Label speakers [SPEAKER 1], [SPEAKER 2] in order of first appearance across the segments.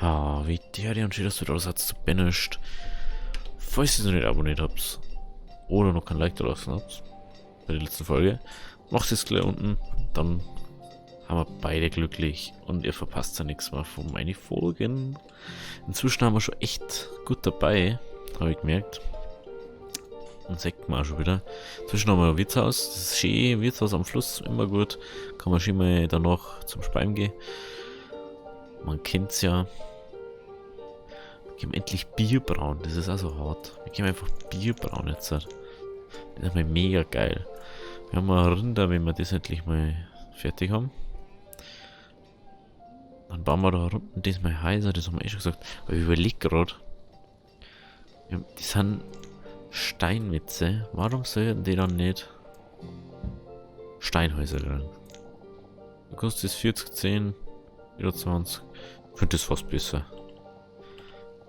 [SPEAKER 1] Ha, wie der die und schön, dass du da Satz zu banished. Falls ihr es noch nicht abonniert habt oder noch kein Like da lassen habt bei der letzten Folge, macht es gleich unten, dann haben wir beide glücklich und ihr verpasst ja nichts mehr von meinen Folgen. Inzwischen haben wir schon echt gut dabei, habe ich gemerkt. Und sagt man auch schon wieder. Inzwischen haben wir ein Wirtshaus, das ist schön, Wirtshaus am Fluss, immer gut. Kann man schon mal danach zum Speim gehen. Man kennt's ja. Wir können endlich Bier brauen, das ist auch so hart. Wir können einfach Bier brauen jetzt. Das ist mal mega geil. Wir haben mal Rinder, wenn wir das endlich mal fertig haben. Dann bauen wir da unten diesmal Häuser, das haben wir eh schon gesagt. Aber ich überleg grad. Ja, die sind Steinmetze. Warum sollten die dann nicht Steinhäuser kriegen? Du kostet das 40, 10, 24. Ich finde das fast besser.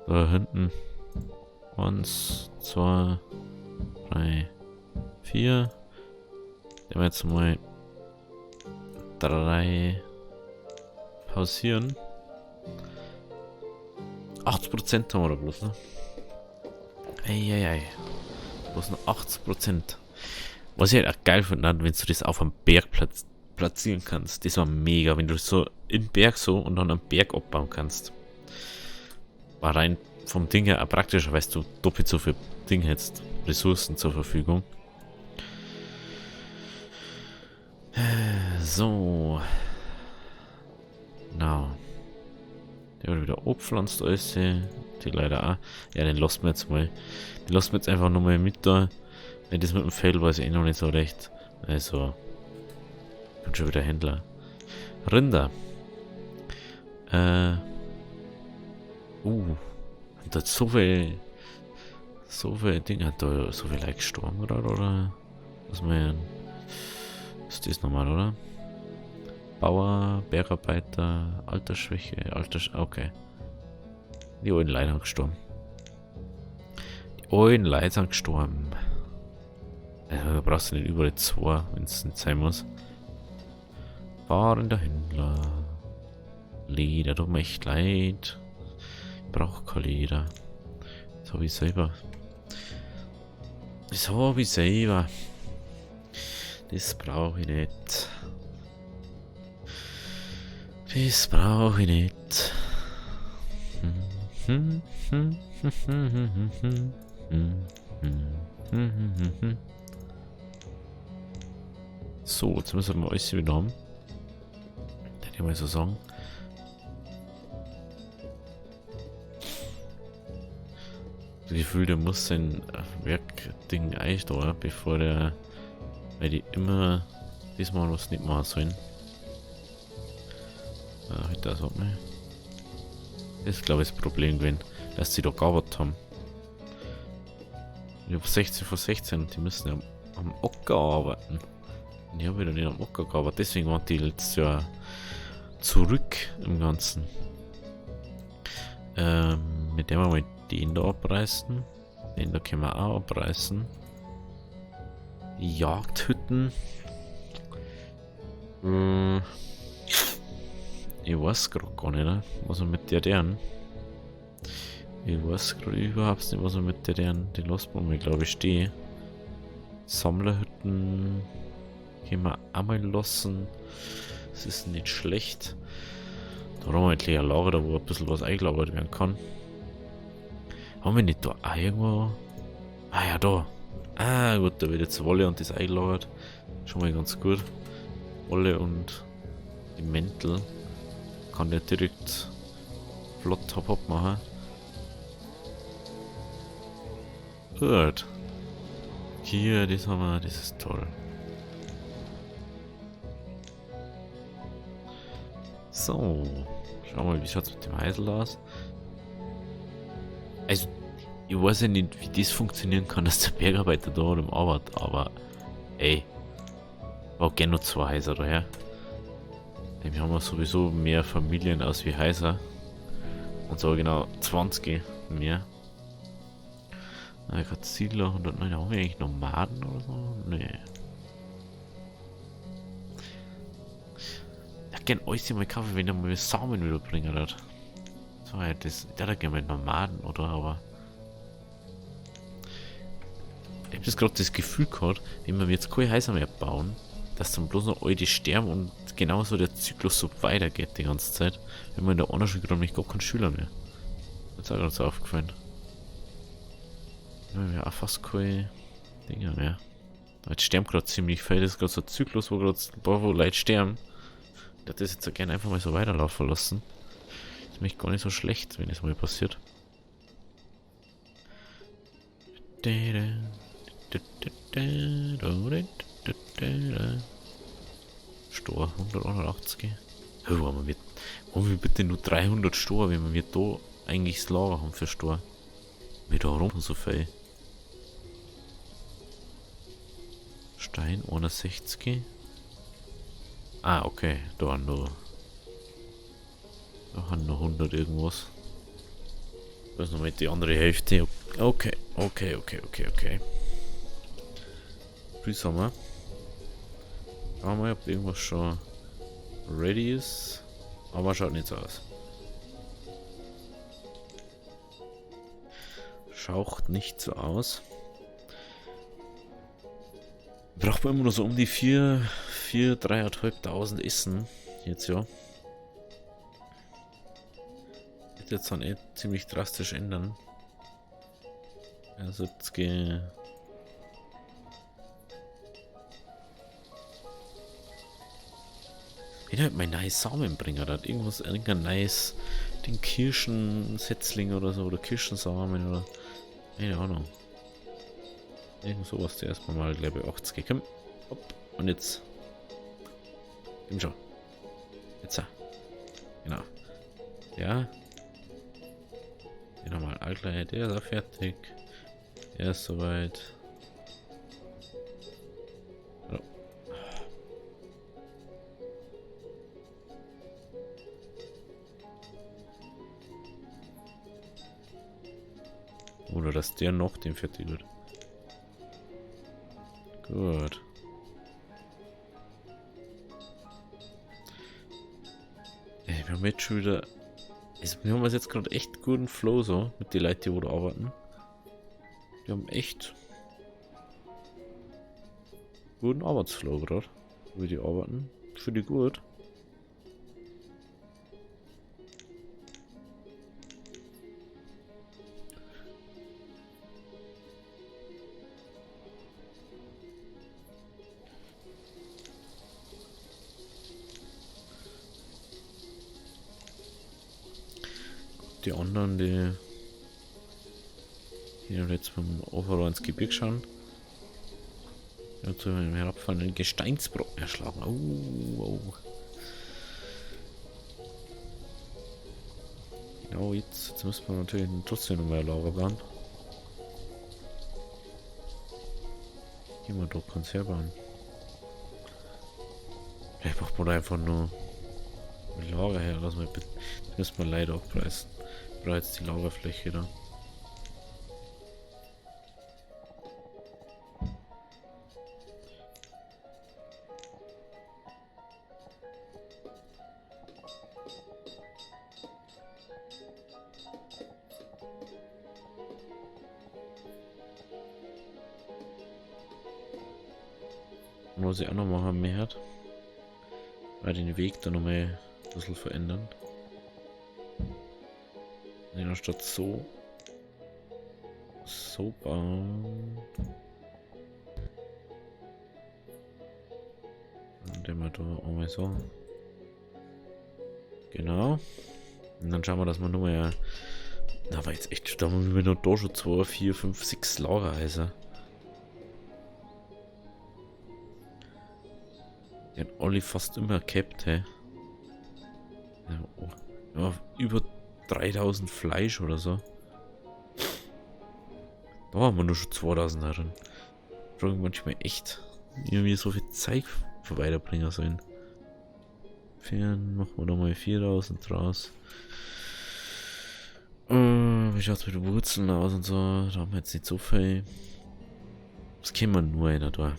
[SPEAKER 1] Da hinten. 1, 2, 3, 4. Nehmen wir jetzt mal 3 pausieren. 80% haben wir da bloß, ne? Eieiei. Bloß noch 80%. Was ich halt auch geil finde, wenn du das auf einem Berg platzieren kannst. Das war mega, wenn du so im Berg so und dann am Berg abbauen kannst. War rein vom Ding her auch praktischer, weil du doppelt so viel Ding hättest, Ressourcen zur Verfügung. So. Genau. Der wird wieder abpflanzt alles. Die leider auch. Ja, den lassen wir jetzt mal. Den lassen wir jetzt einfach nochmal mit da. Wenn das mit dem Fell weiß ich eh noch nicht so recht. Also. Ich bin schon wieder Händler. Rinder. Und da so viel. So viele Dinge. Hat da so viel Leute gestorben gerade, oder? Was man. Ist das normal, oder? Bauer, Bergarbeiter, Altersschwäche, okay. Die alten Leute sind gestorben. Die alten Leute sind gestorben. Also, da brauchst du nicht überall 2, wenn's nicht sein muss. Fahrender Händler. Leder, tut mir echt leid. Ich brauch kein Leder. Das hab ich selber. Das hab ich selber. Das brauch ich nicht. Das brauch ich nicht. So, jetzt müssen wir alles wieder haben. Hätte ich mal so sagen. Das Gefühl, der muss sein Werkding einsteuern, bevor der. Weil die immer diesmal was nicht machen sollen. Ah, das hat man. Das ist, glaube ich, das Problem gewesen, dass sie da gearbeitet haben. Ich hab 16 vor 16 und die müssen ja am Acker arbeiten. Und ich hab wieder nicht am Acker gearbeitet, deswegen waren die letztes Jahr zurück im Ganzen. Mit dem wir mal den da abreißen. Den da können wir auch abreißen. Die Jagdhütten. Ich weiß grad gar nicht, ne? Was wir mit der deren. Ich weiß grad überhaupt nicht, was wir mit der deren. Die lassen wir mal, glaub ich, stehen. Sammlerhütten können wir auch mal lassen. Das ist nicht schlecht. Da haben wir endlich ein Lager, da wo ein bisschen was eingelagert werden kann. Haben wir nicht da auch irgendwo? Ah ja, da. Ah gut, da wird jetzt Wolle und das eingelagert. Schon mal ganz gut. Wolle und die Mäntel. Kann der direkt flott top-up machen. Gut. Hier, das haben wir, das ist toll. So. Schauen wir mal, wie schaut's mit dem Heisel aus? Also, ich weiß ja nicht, wie das funktionieren kann, dass der Bergarbeiter da im arbeitet, aber ey, war gerne noch 2 Häuser daher. Denn wir haben ja sowieso mehr Familien aus wie Häuser. Und zwar genau 20 mehr. Na, ich hab Siedler 109, haben wir eigentlich Nomaden oder so? Nee. Ich hätte gern alles in meinen Kaffee, wenn er mal Samen wieder bringen hat. So, ja, das, der hat gerne mit Nomaden, oder? Aber ich hab das gerade das Gefühl gehabt, wenn wir jetzt keine Häuser mehr bauen, dass dann bloß noch alte sterben und genauso der Zyklus so weitergeht die ganze Zeit. Wenn wir in der anderen Schule gerade nicht gar keinen Schüler mehr. Das ist auch gerade so aufgefallen. Wir haben auch fast keine Dinger mehr. Jetzt sterben gerade ziemlich viel. Das ist gerade so ein Zyklus, wo gerade ein paar Leute sterben. Ich würde das jetzt so gerne einfach mal so weiterlaufen lassen. Das ist nämlich gar nicht so schlecht, wenn das mal passiert. Stor, 181. Oh, haben wir bitte nur 300 Stor, wenn wir da eigentlich das Lager haben für Stor. Wir da rum so viel. Stein 61. Ah, okay. Da haben nur 100 irgendwas. Das ist nochmal die andere Hälfte. Okay, okay, okay, okay, okay. Frühsommer. Schauen wir mal, ob irgendwas schon ready ist. Aber schaut nicht so aus. Schaut nicht so aus. Braucht man immer nur so um die vier, dreieinhalbtausend Essen. Jetzt ja. Wird jetzt dann eh ziemlich drastisch ändern. Also jetzt geht. Ich halt mein neues Samenbringer, da hat irgendwas, irgendein neues den Kirschensetzling oder so, oder Kirschensamen oder keine Ahnung. Irgend sowas zuerst mal, glaube ich, 80. Komm, hopp, und jetzt. Komm schon. Jetzt. Genau. Ja. Hier nochmal Alkleid, der ist auch fertig. Der ist soweit. So. Oder dass der noch den fertig wird. Gut. Ey, wir haben jetzt schon wieder... Also wir haben jetzt gerade echt guten Flow so, mit den Leuten, die wo da arbeiten. Wir haben echt guten Arbeitsflow gerade, wie die arbeiten. Finde ich gut. Die anderen, die hier jetzt beim Overall ins Gebirge schauen. Ja, zu einem herabfallenden Gesteinsbrocken erschlagen. Oh, oh. Genau, jetzt müssen wir natürlich trotzdem noch mehr Lager bauen. Gehen wir doch ganz herbauen. Vielleicht braucht man da einfach nur ein Lager her, das müssen wir leider abreißen. Ich brauche jetzt die Lagerfläche da. Und was ich auch noch machen möchte, war den Weg da nochmal ein bisschen verändern. Den anstatt so bauen. Und den wir da einmal so. Genau. Und dann schauen wir, dass wir nochmal. Da war jetzt echt, da haben wir noch da schon 2, 4, 5, 6 Lagerhäuser. Die haben alle fast immer gehabt, hä? Ja, oh. Ja, über 3000 Fleisch oder so. Da haben wir nur schon 2000 darin. Fragen manchmal echt, wie wir so viel Zeug weiterbringen sollen. Fern, machen wir nochmal 4000 draus. Wie schaut's mit den Wurzeln aus und so? Da haben wir jetzt nicht so viel. Das kennen wir nur einer da.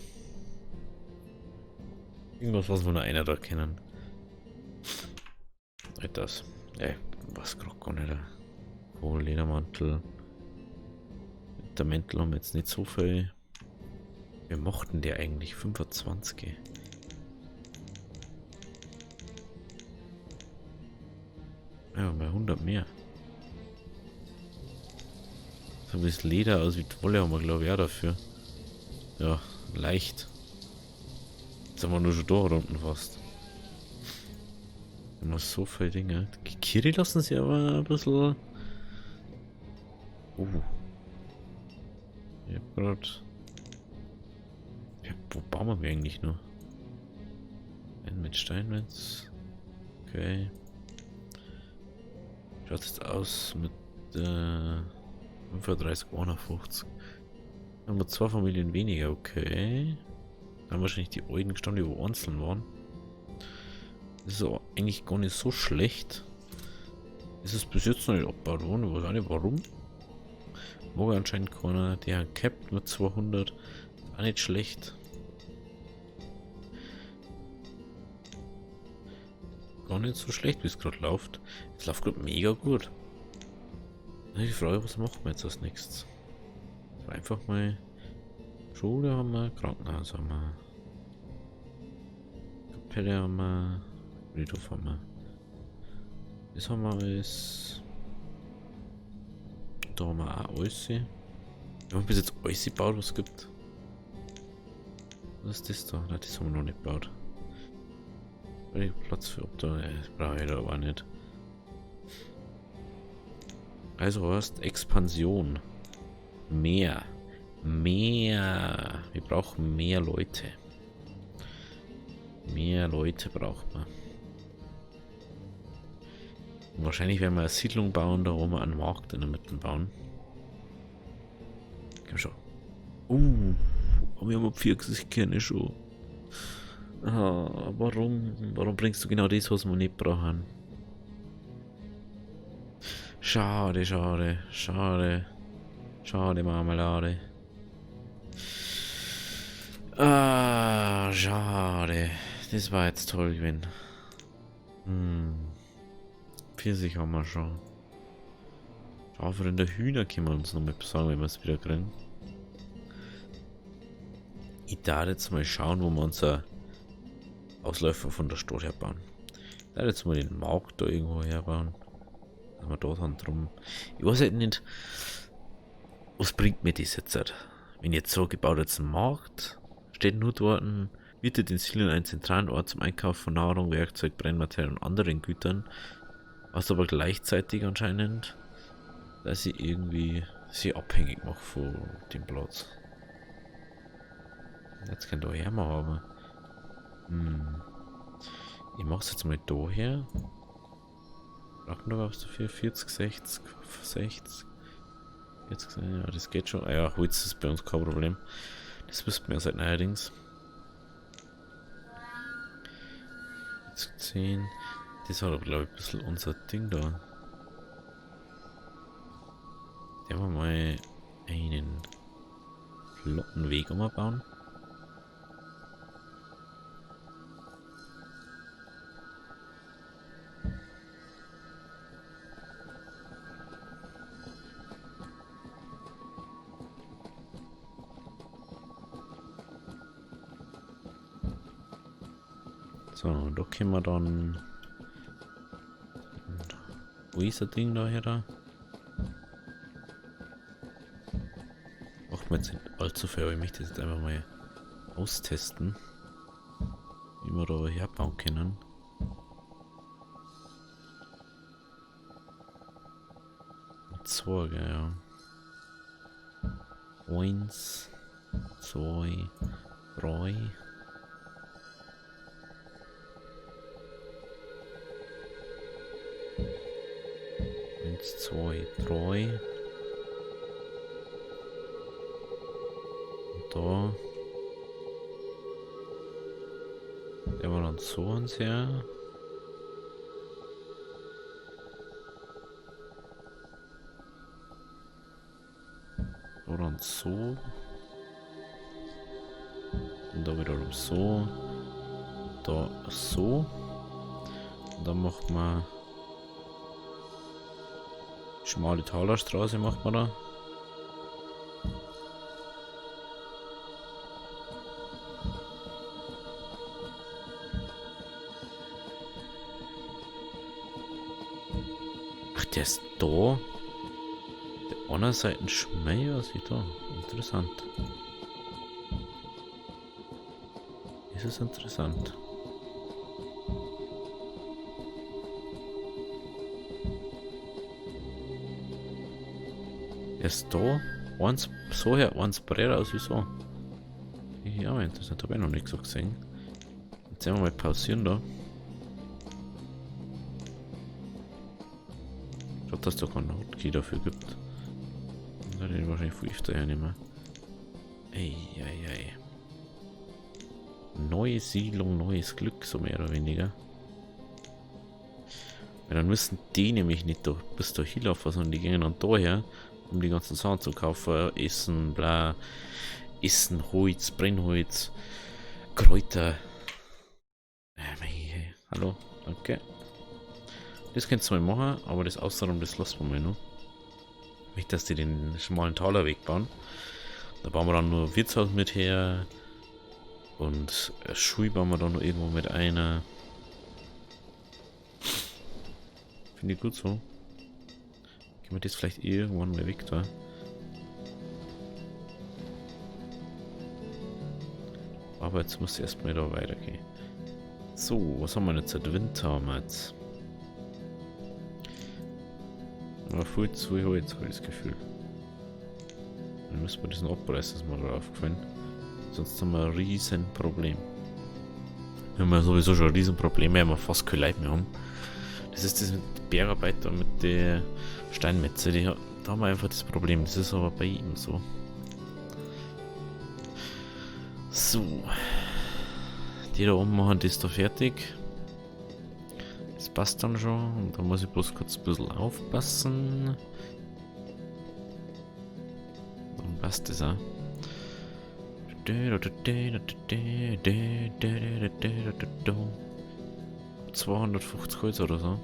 [SPEAKER 1] Irgendwas, was wir nur einer da kennen. Etwas. Ey, Was grad gar nicht. Oh, Ledermantel. Der Mäntel haben wir jetzt nicht so viel. Wir mochten der eigentlich 25. Ja, bei 100 mehr. So wie das Leder aus wie die Wolle haben wir, glaube ich, auch dafür. Ja, leicht. Jetzt haben wir nur schon da unten fast. Immer so viele Dinge. Die Kiri lassen sich aber ein bisschen. Ich hab grad. Ja, wo bauen wir eigentlich nur? Ein mit Steinmetz. Okay. Schaut jetzt aus mit 35, 51. Haben wir 2 Familien weniger, okay. Dann wahrscheinlich die alten gestanden, die wo einzeln waren. Das ist aber eigentlich gar nicht so schlecht. Es ist bis jetzt noch nicht abgebaut worden, ich weiß auch nicht warum. Mag anscheinend keiner. Der hat capped mit 200. Ist auch nicht schlecht. Gar nicht so schlecht, wie es gerade läuft. Es läuft gerade mega gut. Die Frage, was machen wir jetzt als nächstes? Einfach mal Schule haben wir, Krankenhaus haben wir, Kapelle haben wir, Friedhof haben wir. Das haben wir alles. Da haben wir auch alles. Wir haben bis jetzt alles gebaut, was es gibt. Was ist das da? Nein, das haben wir noch nicht gebaut. Platz für Obdach, das brauche ich da aber nicht. Also heißt Expansion. Mehr. Mehr. Wir brauchen mehr Leute. Mehr Leute braucht man. Und wahrscheinlich werden wir eine Siedlung bauen, da wo wir einen Markt in der Mitte bauen. Komm schon. Wir haben Pfirsichkerne schon. Ah, warum? Warum bringst du genau das, was wir nicht brauchen? Schade, schade, schade. Schade, Marmelade. Ah, schade. Das war jetzt toll gewesen. Pfirsich haben wir schon. Schafe in der Hühner können wir uns noch mal besorgen, wenn wir es wieder kriegen. Ich darf jetzt mal schauen, wo wir unser Ausläufer von der Stadt herbauen. Ich darf jetzt mal den Markt da irgendwo herbauen. Dass wir da dann drum. Ich weiß halt nicht, was bringt mir das jetzt halt? Wenn ich jetzt so gebaut jetzt einen Markt, steht nur dort, bietet den Siedlern einen zentralen Ort zum Einkauf von Nahrung, Werkzeug, Brennmaterial und anderen Gütern. Was aber gleichzeitig anscheinend, dass ich irgendwie sie abhängig mache von dem Platz. Jetzt kann ich da her machen, aber. Ich mach's jetzt mal da her. Braucht man da was dafür? 40, 60, 60. 40, ja, das geht schon. Ah ja, Holz ist bei uns kein Problem. Das wissen wir ja seit neuerdings. Jetzt 10. Das war aber, glaub ich, ein bisschen unser Ding da. Der wir mal einen flotten Weg umbauen. So, da können wir dann... Wo ist das Ding da her da? Macht mir jetzt nicht allzu viel, aber ich möchte das jetzt einfach mal austesten, wie wir da herbauen können. 2, gell, ja. 1, 2, 3. 1, 2, 3. Und da. Der war dann so ans her. Da dann so. Und da wiederum so. Da so. Und dann macht man Schmale Talerstraße macht man da. Ach, der ist da. Der anderen Seite schmäher sieht da. Interessant. Das ist interessant. Der ist da. Eins so her, eins breiter als wie so. Ja, interessant. Habe ich noch nicht so gesehen. Jetzt werden wir mal pausieren da. Ich glaube, dass es da keinen Hotkey dafür gibt. Dann werde ich ihn wahrscheinlich viel öfter hernehmen. Ei, ei, ei. Neue Siedlung, neues Glück, so mehr oder weniger. Ja, dann müssen die nämlich nicht bis da hinlaufen, sondern die gehen dann daher, um die ganzen Sachen zu kaufen. Essen, bla. Essen, Holz, Brennholz, Kräuter. Hey, hallo, danke. Das könnt ihr mal machen, aber das Außenrum, das lassen wir mal noch. Ich möchte, dass die den schmalen Talerweg bauen. Da bauen wir dann nur Wirtshaus mit her. Und Schuhe bauen wir dann noch irgendwo mit einer. Finde ich gut so. Können wir das vielleicht irgendwann mal weg da? Aber jetzt muss ich erstmal da weitergehen. So, was haben wir jetzt? Winter haben wir jetzt. Aber viel zu viel Holz, habe ich das Gefühl. Dann müssen wir diesen abreißen, ist mir gerade aufgefallen. Sonst haben wir ein riesen Problem. Wir haben ja sowieso schon ein riesen Problem, weil wir fast keine Leute mehr haben. Das ist das mit Bergarbeiter und mit der Steinmetze, da haben wir einfach das Problem. Das ist aber bei ihm so. So. Die da oben machen das da fertig. Das passt dann schon. Und da muss ich bloß kurz ein bisschen aufpassen. Dann passt das auch. 250 Holz oder so.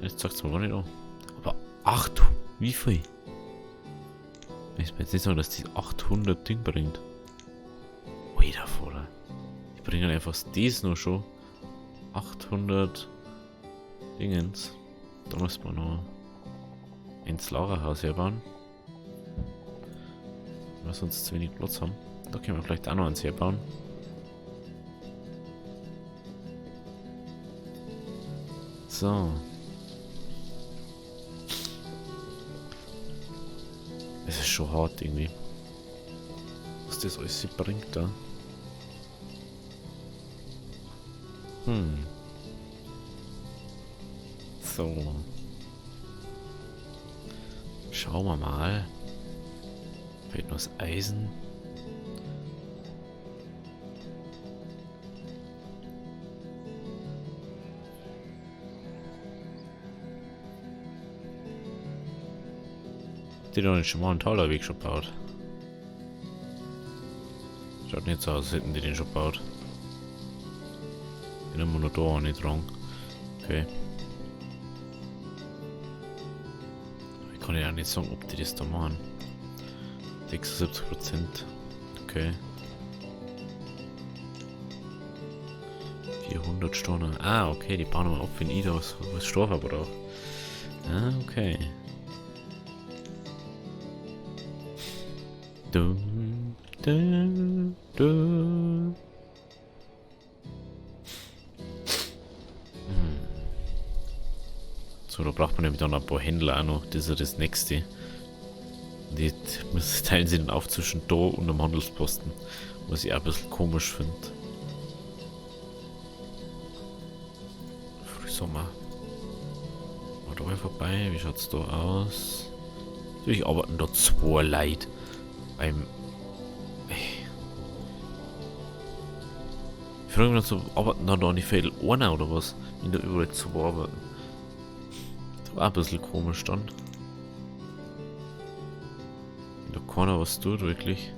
[SPEAKER 1] Jetzt sagt's mir gar nicht an. Aber 8, wie viel? Ich will jetzt nicht sagen, dass die 800 Ding bringt. Alter, Vater. Die bringen einfach das noch schon. 800 Dingens. Da muss man noch ins Lagerhaus herbauen. Weil wir sonst zu wenig Platz haben. Da können wir vielleicht auch noch eins herbauen. So. Es ist schon hart irgendwie. Was das alles bringt da. So. Schauen wir mal. Fehlt noch das Eisen. Die doch nicht schon mal einen Talerweg schon gebaut. Schaut nicht so aus, als hätten die den schon gebaut. Bin immer noch da, nicht dran. Okay. Ich kann ja nicht sagen, ob die das da machen. 76%. Okay. 400 Stunden. Ah, okay, die bauen wir ab, wenn ich da was Stoff brauche. Ah, okay. Dum, dum, dum. So, da braucht man nämlich dann ein paar Händler auch noch. Das ist ja das nächste. Die teilen sie dann auf zwischen da und dem Handelsposten. Was ich auch ein bisschen komisch finde. Frühsommer. Mal da mal vorbei. Wie schaut's da aus? Natürlich arbeiten da 2 Leute. Beim. Ich frage mich noch so, arbeiten da nicht viel einer oder was? Wenn da überall 2 arbeiten. Das war auch ein bisschen komisch dann. Wenn da keiner was tut, wirklich.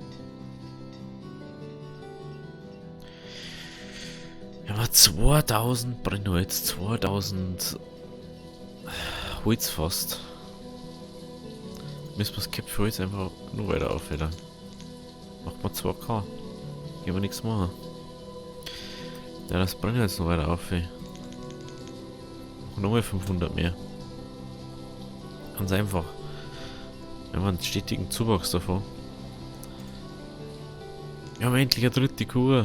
[SPEAKER 1] Ja, aber 2000 Brennholz, 2000 Holz fast. Müssen wir das Cap für Holz einfach nur weiter aufhören. Macht man 2K. Können wir nichts machen. Ja, das brennt jetzt noch weiter auf. Ey. Nochmal 500 mehr. Ganz einfach. Wir haben einen stetigen Zuwachs davon. Wir haben endlich eine dritte Kuh.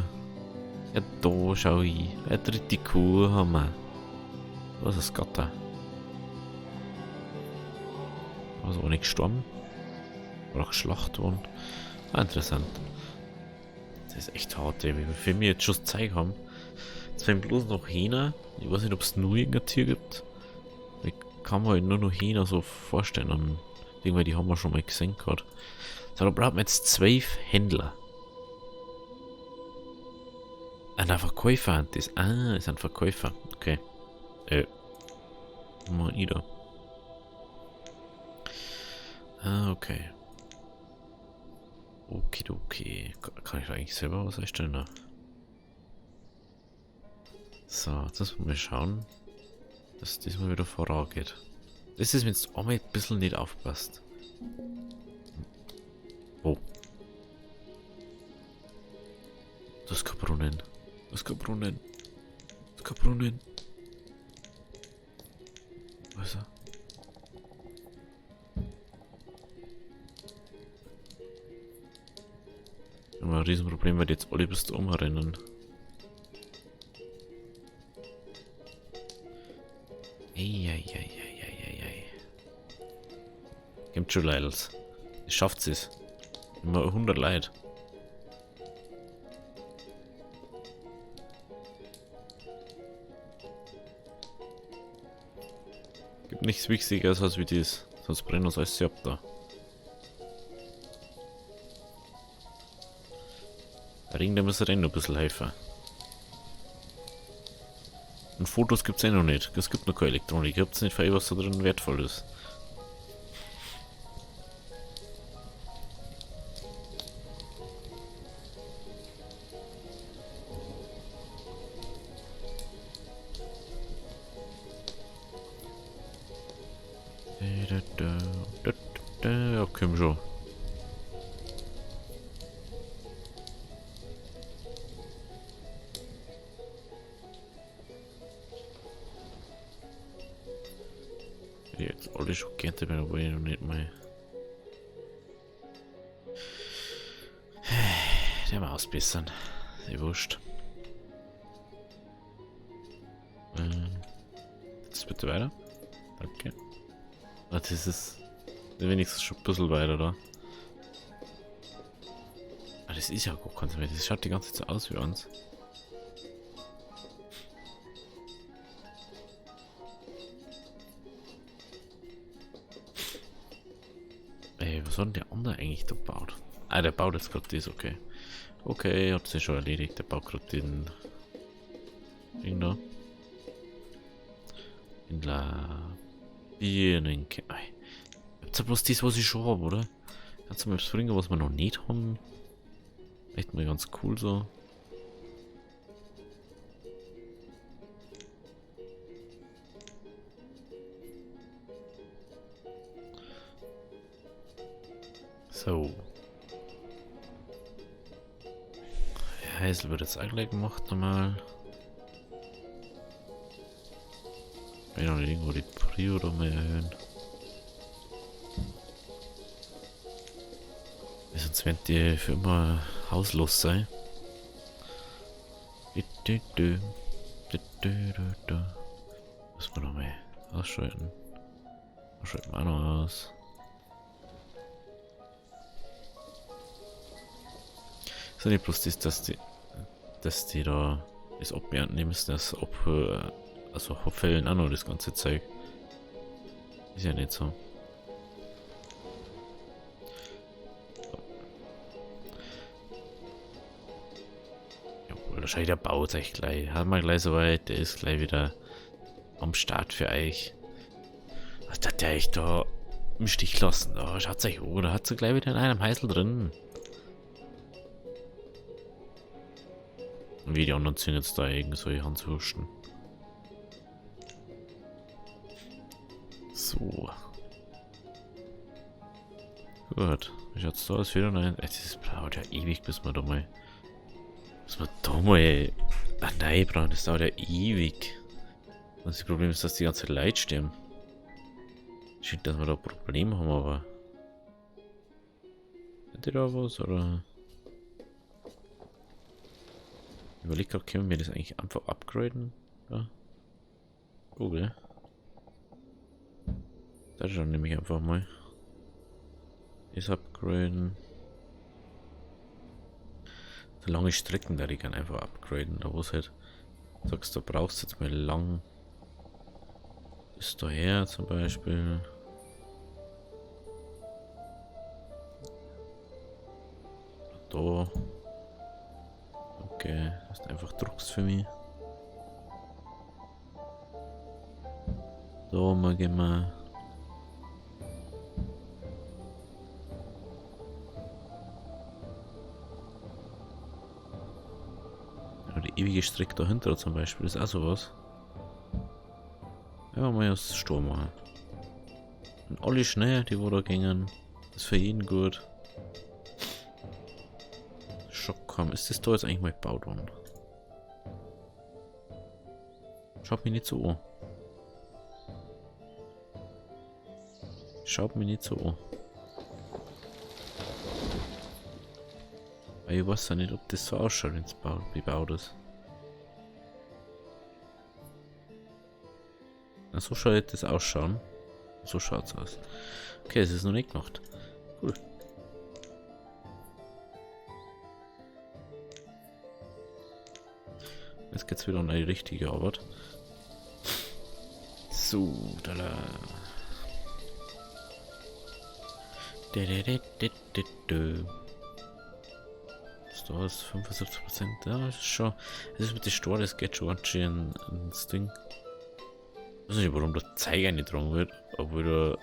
[SPEAKER 1] Ja, da schau ich. Eine dritte Kuh haben wir. Was ist das Gatter? Also auch nicht gestorben. Oder geschlachtet worden. Ah, interessant. Das ist echt hart, ey. Wie viel wir jetzt schon Zeug haben. Jetzt fehlen bloß noch Hähner. Ich weiß nicht, ob es nur irgendein Tier gibt. Ich kann mir halt nur noch Hähner so vorstellen. Und irgendwie, die haben wir schon mal gesehen gehabt. So, da brauchen wir jetzt 12 Händler. Ein Verkäufer. Das, ah, ist ein Verkäufer. Okay. Mal wieder. Ah, okay. Okay. Kann ich da eigentlich selber was einstellen? Ne? So, jetzt müssen wir mal schauen, dass das mal wieder vorangeht. Das ist, wenn du einmal ein bisschen nicht aufpasst. Oh. Das ist kein Brunnen. Das ist kein Brunnen. Das ist kein Brunnen. Wo ist er? Immer ein Riesenproblem, weil die jetzt alle bis da umrennen. Eieieiei. Kommt schon, Leidels. Ich schafft es. Immer 100 Leute. Gibt nichts Wichtigeres als wie dies. Sonst brennen uns alles ab da. Der Ring, der muss ja noch ein bisschen helfen. Und Fotos gibt's eh noch nicht. Es gibt noch keine Elektronik. Ich hab's nicht viel, was da drin wertvoll ist. Ja, komm schon. Jetzt alle schockiert bin, obwohl ich noch nicht mal. Der mal ausbessern. Ist wurscht. Jetzt bitte weiter. Danke. Ah, das ist wenigstens schon ein bisschen weiter da. Ah, das ist ja gar keins mehr. Das schaut die ganze Zeit so aus wie uns. Ey, was hat denn der andere eigentlich da gebaut? Ah, der baut jetzt gerade das, okay. Okay, hat sich schon erledigt. Der baut gerade den Ding da. In der Birnen. Habt ihr bloß das, was ich schon hab, oder? Kannst du mal was bringen, was wir noch nicht haben? Echt mal ganz cool so. So. Ja, Heisel wird jetzt auch gleich gemacht nochmal. Kann ich noch nicht irgendwo die Prio da mal erhöhen? Sonst werden die für immer hauslos sein. Muss man noch mal ausschalten. Schalten wir auch noch aus. Ist ja nicht bloß das, dass die da das abernten müssen, das also abfällen auch noch das ganze Zeug. Ist ja nicht so. Jawohl, da schaut der baut euch gleich. Hat man gleich soweit, der ist gleich wieder am Start für euch. Was hat der euch da im Stich lassen? Da schaut euch an, da hat sie gleich wieder in einem Heißel drin. Und wie die anderen sind jetzt da irgend solche Hanswursten. So. Gut. Wie schaut's da aus? Wieder nein. Das dauert ja ewig, bis wir da mal. Bis wir da mal. Ah nein, brauchen, das dauert ja ewig. Und das Problem ist, dass die ganze Leute sterben. Scheint, dass wir da ein Problem haben, aber. Hat die da was, oder? Ich überleg grad, können wir das eigentlich einfach upgraden? Ja. Google. Das schon nehme ich einfach mal. Das upgraden. So lange Strecken da, die kann einfach upgraden. Da wo es halt sagst, du brauchst jetzt mal lang. Bis daher zum Beispiel. Da. Okay, das ist einfach Drucks für mich. Da mal gehen wir. Ja, die ewige Strecke dahinter zum Beispiel ist auch sowas. Ja, mal aus Sturm machen. Und alle schnell, die wo da gingen. Ist für jeden gut. Schockkamm. Ist das da jetzt eigentlich mal gebaut worden? Schaut mich nicht so an. Schaut mich nicht so an. Weil ich weiß ja nicht, ob das so ausschaut, wenn's gebaut ist. Na, so schaut das ausschauen. So schaut's aus. Okay, es ist noch nicht gemacht. Cool. Jetzt geht's wieder an die richtige Arbeit. So, da la. Da ist 75%. Ja, das ist schon. Das ist mit den Store, das geht schon ganz schön ins Ding. Ich weiß nicht, warum der Zeiger nicht dran wird, obwohl da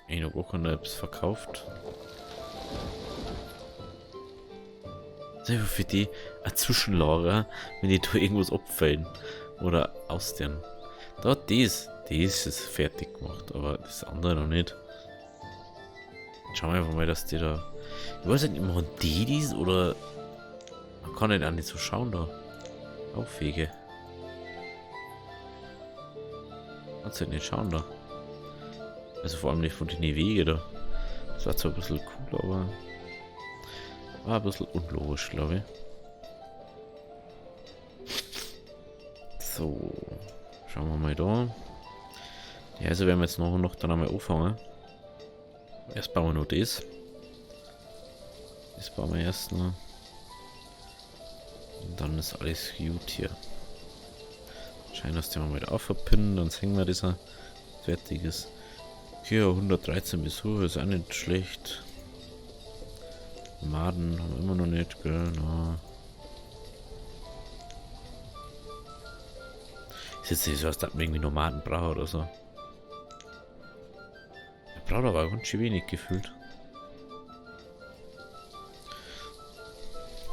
[SPEAKER 1] eigentlich noch gar keine Apps verkauft. Das ist einfach für die ein Zwischenlager, wenn die da irgendwas abfällen oder ausdehnen. Da, das ist fertig gemacht, aber das andere noch nicht. Schauen wir einfach mal, dass die da. Ich weiß nicht, machen die dies oder. Man kann halt auch nicht so schauen da. Aufwege. Kannst halt nicht schauen da. Also vor allem nicht von den Wegen da. Das war zwar ein bisschen cool, aber. War ein bisschen unlogisch, glaube ich. So. Schauen wir mal da. Ja, also werden wir jetzt noch dann einmal anfangen. Erst bauen wir noch das. Das bauen wir erst noch. Und dann ist alles gut hier. Scheint, dass die mal wieder aufpinnen, dann sehen wir, dass er fertig ist. Hier 113 Besucher ist auch nicht schlecht. Maden haben wir immer noch nicht, gell? Na. Ist jetzt nicht so, als ob man irgendwie Nomaden braucht oder so. Der braucht aber ganz schön wenig gefühlt.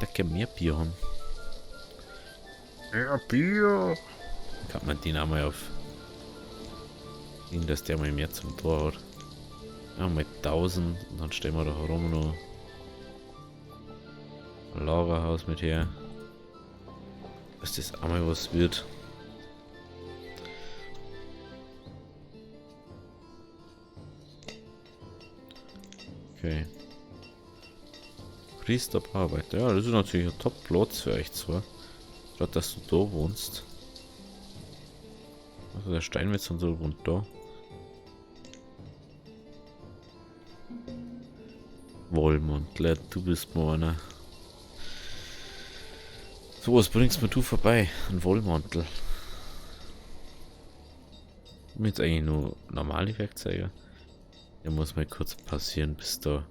[SPEAKER 1] Da kann mehr Bier haben. Mehr Bier! Kann man den einmal auf. Ding, dass der mal mehr zum Tor hat. Ja, mal 1000 und dann stellen wir da herum noch ein Lagerhaus mit her. Dass das einmal was wird. Okay. Priester Bauarbeiter. Ja, das ist natürlich ein Top-Platz für euch zwar. Statt dass du da wohnst. Also der Steinmetz und so wohnt da. Wollmantel, du bist mal einer. So, was bringst mir du vorbei? Ein Wollmantel. Jetzt eigentlich nur normale Werkzeuge. Der muss mal kurz passieren, bis da.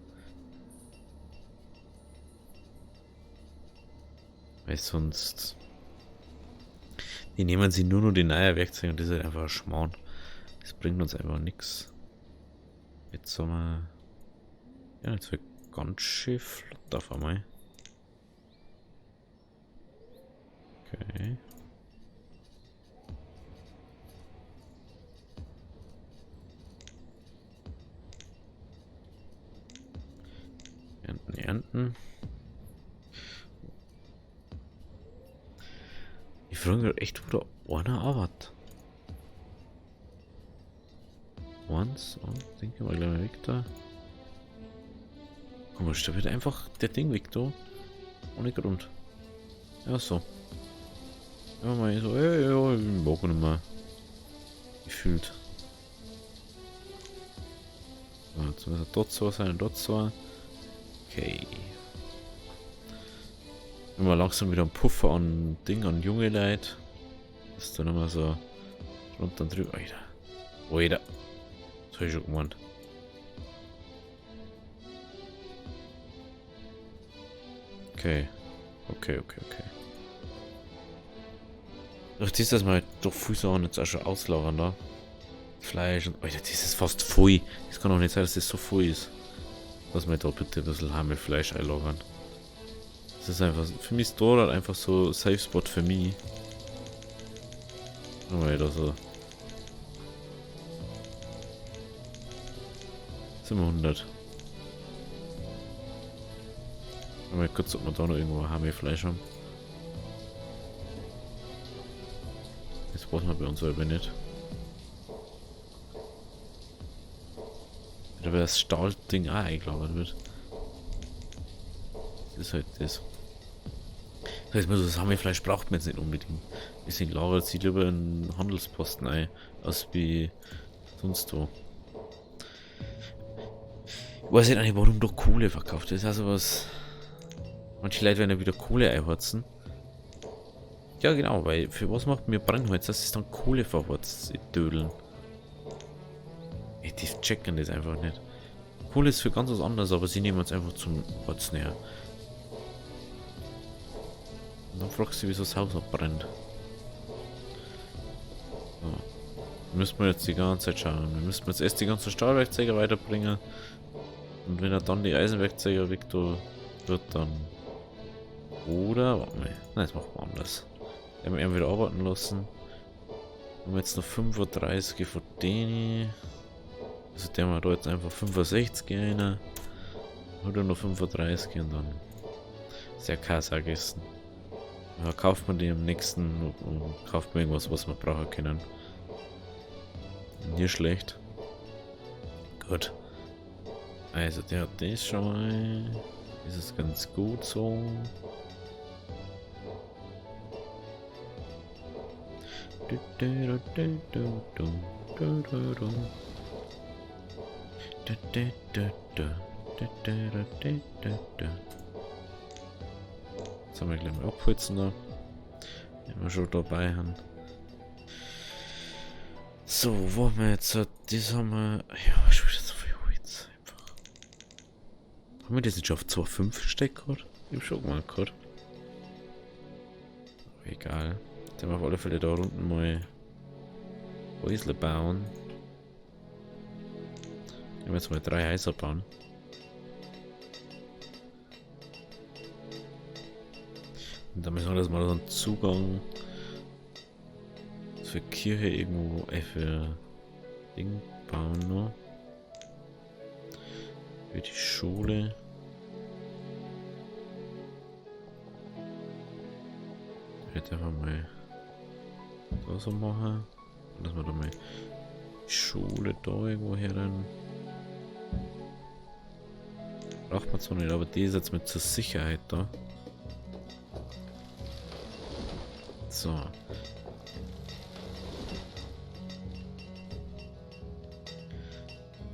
[SPEAKER 1] Weil sonst. Die nehmen sich nur noch die neuen Werkzeuge und das ist halt einfach ein Schmarrn. Das bringt uns einfach nix. Jetzt haben wir. Ja, jetzt wird ganz schön flott auf einmal. Okay. ernten. Ich frage mich echt, wo da einer arbeitet. Eins, oh, denke mal gleich mal weg da. Komisch, da wird einfach der Ding weg da. Ohne Grund. Ja, so. Ja, mal so, ja, ja, ich mag nicht mehr. Gefühlt. So, jetzt müssen wir dort zwei sein und dort zwei. Okay. Immer langsam wieder ein Puffer an Ding, an junge Leute. Das ist dann immer so runter und drüber. Alter. Alter. Das hab ich schon gemeint. Okay. Okay, okay, okay. Durch das, dass wir halt doch viel Sachen jetzt auch schon auslagern da. Fleisch und. Alter, das ist fast voll. Das kann doch nicht sein, dass das so voll ist. Lass mir da bitte ein bisschen Hammelfleisch einlagern. Das ist einfach. Für mich ist da halt einfach so Safe Spot für mich. Mal da so. 700. Mal kurz, ob wir da noch irgendwo Hammelfleisch haben. Das brauchen wir bei uns aber nicht. Aber das Stahlding auch eingelagert wird. Das ist halt das. Das heißt, das Hammelfleisch braucht man jetzt nicht unbedingt. Deswegen lagert sich lieber einen Handelsposten ein, als wie sonst wo. Ich weiß nicht eigentlich, warum da Kohle verkauft wird. Das ist also was. Manche Leute werden ja wieder Kohle einheizen. Ja genau, weil für was macht mir Brennholz? Das ist dann Kohle verheizt, die Dödeln. Ey, die checken das einfach nicht. Kohle ist für ganz was anderes, aber sie nehmen es einfach zum Heizen her. Und dann fragst du, wieso das Haus abbrennt. So. Müssen wir jetzt die ganze Zeit schauen. Wir müssen jetzt erst die ganzen Stahlwerkzeuge weiterbringen. Und wenn er dann die Eisenwerkzeuge weg da wird, dann... Oder, warte mal. Nein, das machen wir anders. Den haben wir wieder arbeiten lassen. Haben wir jetzt noch 35 von denen. Also der haben wir da jetzt einfach 65 einer. Oder noch 35 und dann ist ja kein Sagessen. Dann kauft man die am nächsten und kauft man irgendwas, was wir brauchen können. Nicht schlecht. Gut. Also der hat das schon mal. Das ist ganz gut so. Jetzt haben wir gleich mal abholzen da. Wenn wir schon dabei haben. So, wo haben wir jetzt? Das haben wir. Ja, schon wieder so viel Holz. Einfach. Haben wir das nicht schon auf 2,5 gesteckt gerade? Ich hab schon gemacht gerade. Egal. Jetzt haben wir auf alle Fälle da unten mal Häusle bauen. Ich jetzt mal 3 Häuser bauen. Und dann müssen wir das mal so einen Zugang für Kirche irgendwo, für Ding bauen noch. Für die Schule. Ich werde einfach mal da so machen. Dass wir da mal die Schule da irgendwo her dann. Braucht man zwar nicht, aber die ist jetzt mit zur Sicherheit da. So. Dann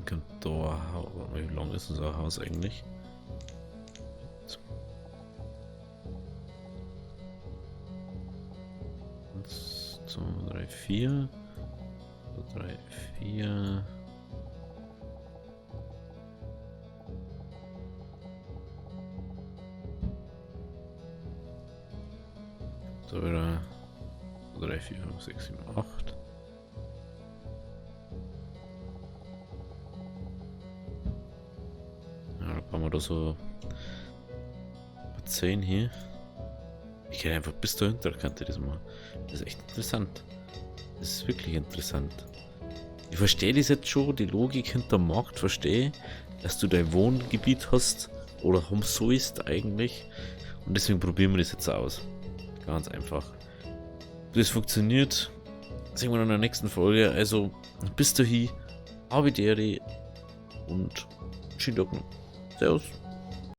[SPEAKER 1] kommt da ein Haus. Warte mal, wie lang ist unser Haus eigentlich? 1, 2, 3, 4. 2, 3, 4. So wieder 3, 4, 5, 6, 7, 8. Ja, da bauen wir da so 10 hier. Ich kann einfach bis zur Hinterkante das machen. Das ist echt interessant. Das ist wirklich interessant. Ich verstehe das jetzt schon, die Logik hinterm Markt verstehe, dass du dein Wohngebiet hast Oder haben sollst eigentlich. Und deswegen probieren wir das jetzt aus. Ganz einfach. Wie das funktioniert, sehen wir in der nächsten Folge. Also, bis dahin, habe die Ehre und schönen Tag noch. Servus.